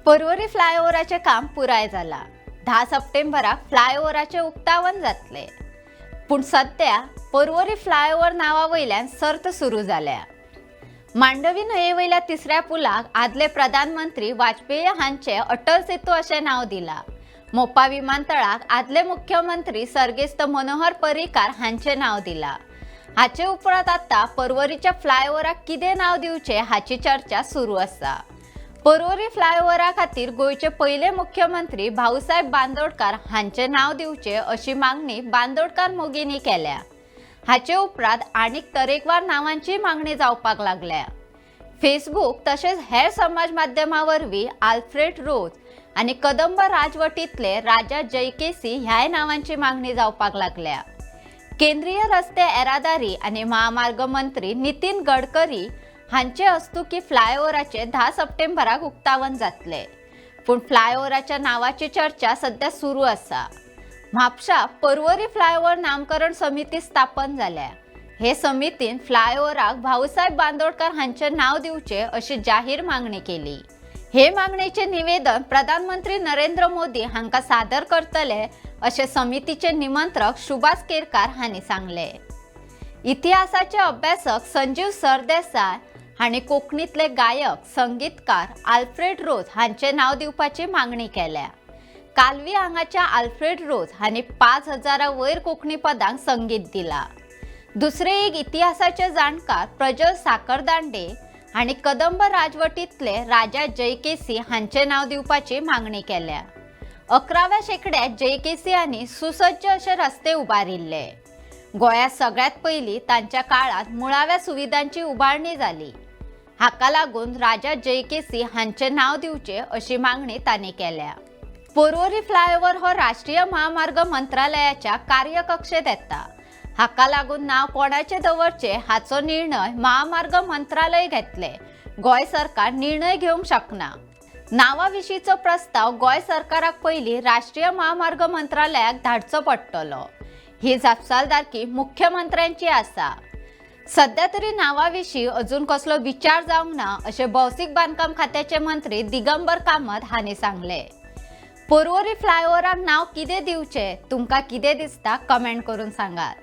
पर्वरी फ्लायओव्हराचें काम पुराय जालां. 10 सप्टेंबराक फ्लायओव्हराचें उक्तावण जातलें. पूण सद्या पर्वरी फ्लायओव्हर नांवा वयल्यान सर्त सुरू जाल्या. मांडवी न्हंये वयल्या तिसऱ्या पुलाक आदले प्रधानमंत्री वाजपेयी हांचे अटल सेतू अशें नांव दिलां. मोपा विमानतळाक आदले मुख्यमंत्री सर्गेस्त मनोहर पर्रीकार हांचें नांव दिलां. हाचे उपरांत आतां पर्वरीच्या फ्लायओव्हराक कितें नांव दिवचें हाची चर्चा सुरू आसा. पर्वरी फ्लायओव्हरा खातीर गोंयचे पयले मुख्यमंत्री भाऊसाहेब बांदोडकार हांचें नांव दिवचें अशी मागणी बांदोडकार मोगींनी केल्या. हाचे उपरांत आनीक तरेकवार नांवांची मागणी जावपाक लागल्या. फेसबूक तशेंच हेर समाज माध्यमां वरवीं आल्फ्रेड रोज आनी कदंब राजवटींतले राजा जयकेसी ह्याय नांवांची मागणी जावपाक लागल्या. केंद्रीय रस्ते येरादारी आनी महामार्ग मंत्री नितीन गडकरी हांचे हस्तुकी फ्लायओव्हराचे 10 सप्टेंबराक उक्तावण जातले. पूण फ्लायओव्हराच्या नावाची चर्चा सध्या सुरू आसा. म्हापशा पर्वरी फ्लायओव्हर नामकरण समिती स्थापन जाल्या. हे समितीन फ्लायओव्हराक भाऊसाहेब बांदोडकर हांचे नाव दिवचे अशी जाहीर मागणी केली. हे मागणेचे निवेदन प्रधानमंत्री नरेंद्र मोदी हांकां सादर करतले अशें समितीचे निमंत्रक सुभाष केरकार हांणी सांगले. इतिहासाचे अभ्यासक संजीव सरदेसाय हांणी कोंकणीतले गायक, संगीतकार आल्फ्रेड रोज हांचे नांव दिवपाची मागणी केल्या. कालवी हांगाच्या आल्फ्रेड रोज हांणी 5000 वयर कोंकणी पदांक संगीत दिलां. दुसरे एक इतिहासाचे जाणकार प्रजल साखरदांडे हांणी कदंब राजवटींतले राजा जयकेसी हांचे नांव दिवपाची मागणी केल्या. 11व्या शेंकड्यात जयकेसी हांणी सुसज्ज अशे रस्ते उबारिल्ले. गोंयांत सगळ्यांत पयलीं तांच्या काळांत मुळाव्या सुविधांची उबारणी जाली. हाका लागून राजा जयकेसी हांचें नांव दिवचें अशी मागणी तांणी केल्या. पर्वरी फ्लायओव्हर हो राष्ट्रीय महामार्ग मंत्रालयाच्या कार्यकक्षेत येता. हाका लागून नांव कोणाचें दवरचें हाचो निर्णय महामार्ग मंत्रालय घेतले. गोंय सरकार निर्णय घेवंक शकना. नांवा विशींचो प्रस्ताव गोंय सरकाराक पयलीं राष्ट्रीय महामार्ग मंत्रालयाक धाडचो पडटलो. ही जापसालदारकी मुख्यमंत्र्यांची आसा. सध्या तरी नांवा विशीं अजून कसलो विचार जावंक ना अशें भौशीक बांदकाम खात्याचे मंत्री दिगंबर कामत हांणी सांगलें. पर्वरी फ्लायओव्हराक नांव कितें दिवचें, तुमकां कितें दिसता, कमेंट करून सांगात.